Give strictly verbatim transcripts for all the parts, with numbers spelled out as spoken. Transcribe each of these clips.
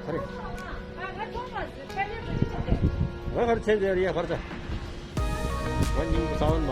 ཁ་རེ། ང་གར་ཆེན་ཟེར་ཡ་གར་ཚ། ང་ཉིན་གུ་ས་བོན་མ།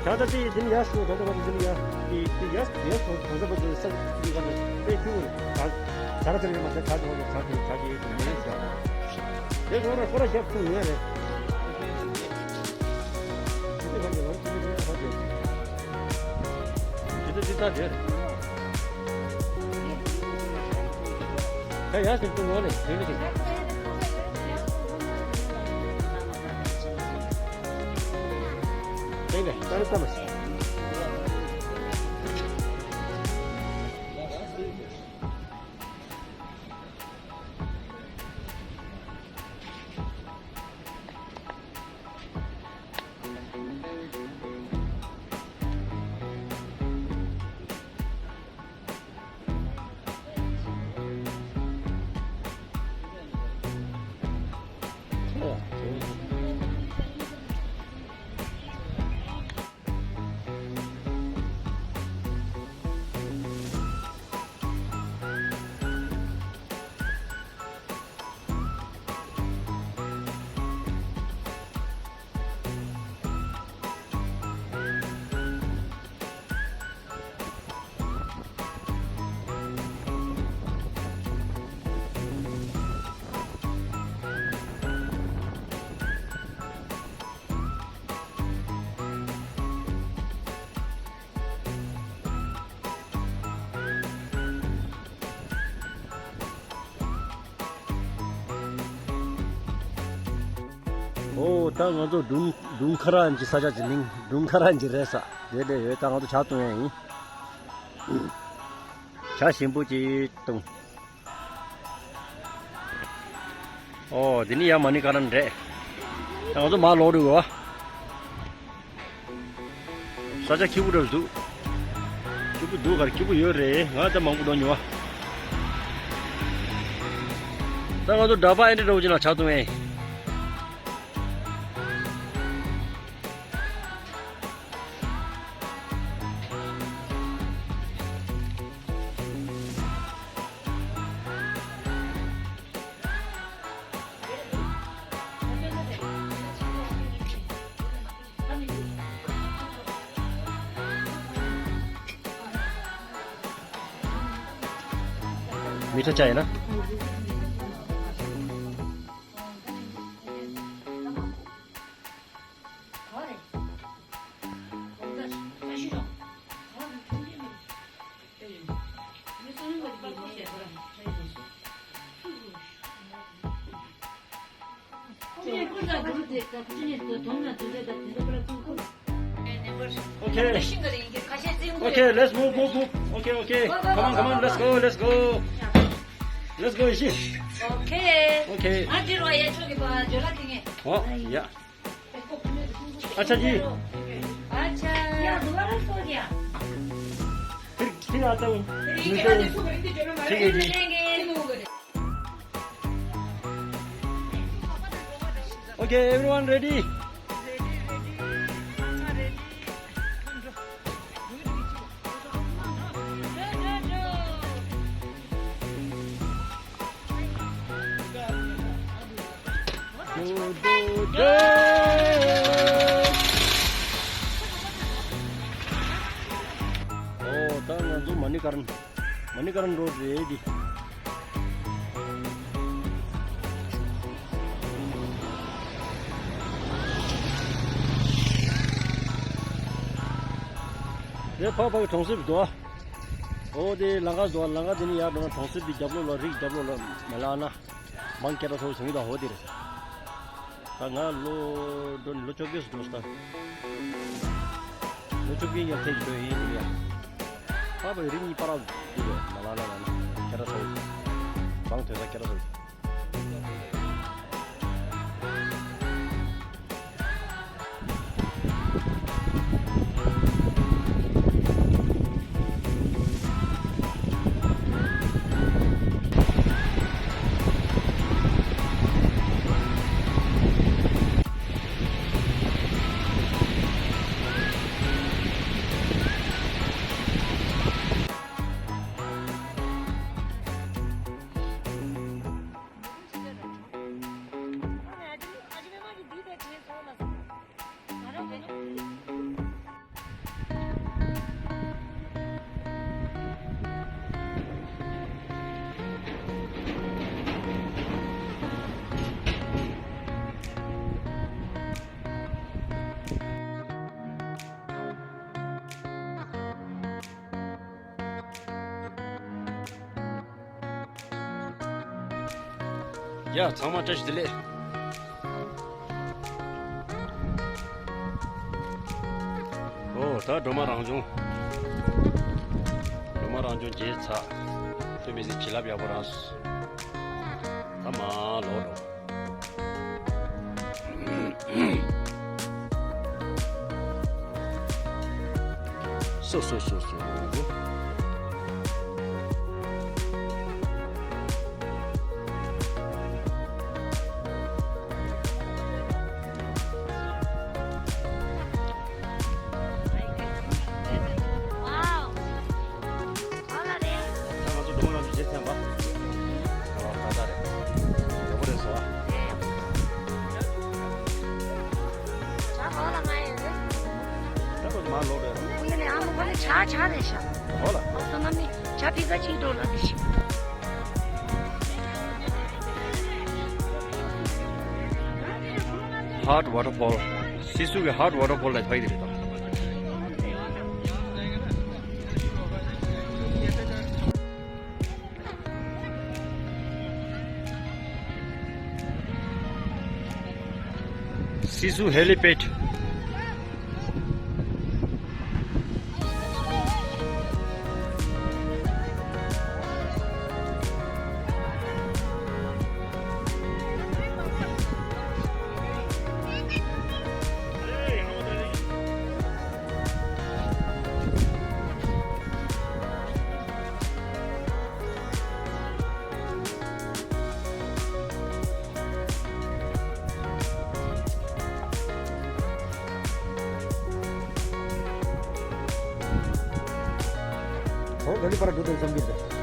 ད་ལྟ་དེ་དེ་ནི་ཡ་སུ་ག་ད་བ་དེ་ནི་ཡ་དེ་དེ་ཡ་ཡ་སུ་ག་ད་བ་དེ་ས་དེ་ག་ད་དེ་ཁྱུ་ག་ད་ར་ཚ་རེ་མ་ད་ཚ་དེ་བ་ཚ་དེ་ཚ་དེ་དེ་ནི་ཡ་ས་དེ་ཁོ་ར་ཁོ་ར་ཞབས་ཐུ་ཡོད་རེད། དེ་ག་ད་བ་དེ་ནི་ཡ་ས་དེ། ཇི་ལྟ་ཇི་ལྟ་དེར། ད་ཡར་ཞིག་ཏུ་ངོ་ནས་དེ་ནི་ཞིག་དེ་ནས་ད་ནི་ཙམ་ཞིག་ཨོ་ད་ང་ཚོ་དུང་དུང་ཁ་ར་ཨན་གྱི་ས་ཆ་གྱི་མིང་དུང་ཁ་ར་ཨན་གྱི་རེད་ས་དེ་ལས་ཡོད། ད་ང་ཚོ་ཇ་བཏུང་ཡ་ཡིན། ཇ་ཞིམ་པོ་ཅིག་བཏུང་། ཨོ་འདི་ནི་ཡ་མ་ནི་ཀ་རན་རེད། ད་ང་ཚོ་མར་ལོག་འགྲོ་དགོས། ས་ཆ་སྐྱིད་པོ་འདྲ་འདུག་སྐྱིད་པོ་འདུག་གར་སྐྱིད་པོ་ཡོད་རེད། ང་ད་མང་པོ་འགྲོ་མྱོང་བ། ད་ང་ཚོ་འདྲ་པ་ཨེ་འདྲ་འདྲ་བོ་ཅིག་ལ་ཆགས་སོང་ངས། མི་ཐ་ཅ་ཡིན་ན། Okay. Okay, let's move, move, move. Okay, okay. Come on, come on, let's go, let's go. Let's go, Ishi. Okay. Okay. हाँ, फिर वही है, छोटी बात, जो लाती है। Oh, yeah. अच्छा जी। अच्छा। या दोबारा सो गया। फिर, फिर आता हूँ। ठीक है, मिलते हैं। ठीक है जी। मिलेंगे। Okay, everyone ready? ཨོ་ད་ང་ཚོ་མ་ནི་ཀར་མ་ནི་ཀར་རོ་རེད་འདི། དེ་ཕ་ཕ་གི་གྲོང་གསེབ་འདུག་ཨ། ཨོ་དེ་ལང་ཀ་འདུག་ཨ། ལང་ཀ་དེ་ནི་ཡར་འགྲོ་ན་གྲོང་གསེབ་ཀྱི་རྒྱབ་ལོགས་ལ་རིགས་རྒྱབ་ལོགས་ལ་མ་ལག་ན་མང་སྐད་གྲགས་ཚོ་བྱུང་ཡོད་ད། ཧོ་དེ་རེད། ད་ང་ལོ་འགྲོ་ནི་ལོ་བཅོ་བརྒྱད་སུ་འགྲོ་སྟངས། ལོ་བཅོ་བརྒྱད་ཡར་ཐེག་འགྲོ་ཡིན་ཡ། ཕ་བའི་རིགས་གཉིས་པ་ར་འདུག་གས། མ་ལ་ལ་ལ་ན་ཁྱེད་ར་ཚོ་བང་དོད་ས་ཁྱེད་ར་ཚོ། ཡ་ཚང་མ་བཀྲ་ཤིས་བདེ་ལེགས། ཨོ་ད་སྒྲོལ་མ་རང་བྱུང་། སྒྲོལ་མ་རང་བྱུང་མཇལ་ཚར། ཐོན་མི་སྲིད་བྱིན་རླབས་ཡག་པོ་རག་སོང་། ད་མ་ལོག་འགྲོ། སོ་སོ་སོ་སོ། ད་ང་ཚོ་སྒྲོལ་མ་རང་བྱུང་མཇལ་ཚར་བ། ཨོ་ད་ད་རེད། ཡག་པོ་རེད་སོ། ད་ཁོ་ཚོ་མར་ལོག་རེད། ཨོ་ལ་ནས་ཨ་མ་ཁོ་ནས་ཇ་ཇ་རེད་ཤག་ཨོ་ལ། ཨོ་ད་ནམ་ནས་ཇ་ཕི་ཀ་ཅིག་འགྲོ་ལ་དེ་ཤི། Hot waterfall། སི་སུ་གི་hot waterfall་ལ་ཕེབས་ཀྱི་རེད་ད། སི་སུ་helipad། ཨོ་ག་ལི་པར་འགྲོ་དོན་བསམ་གྱི་འདུག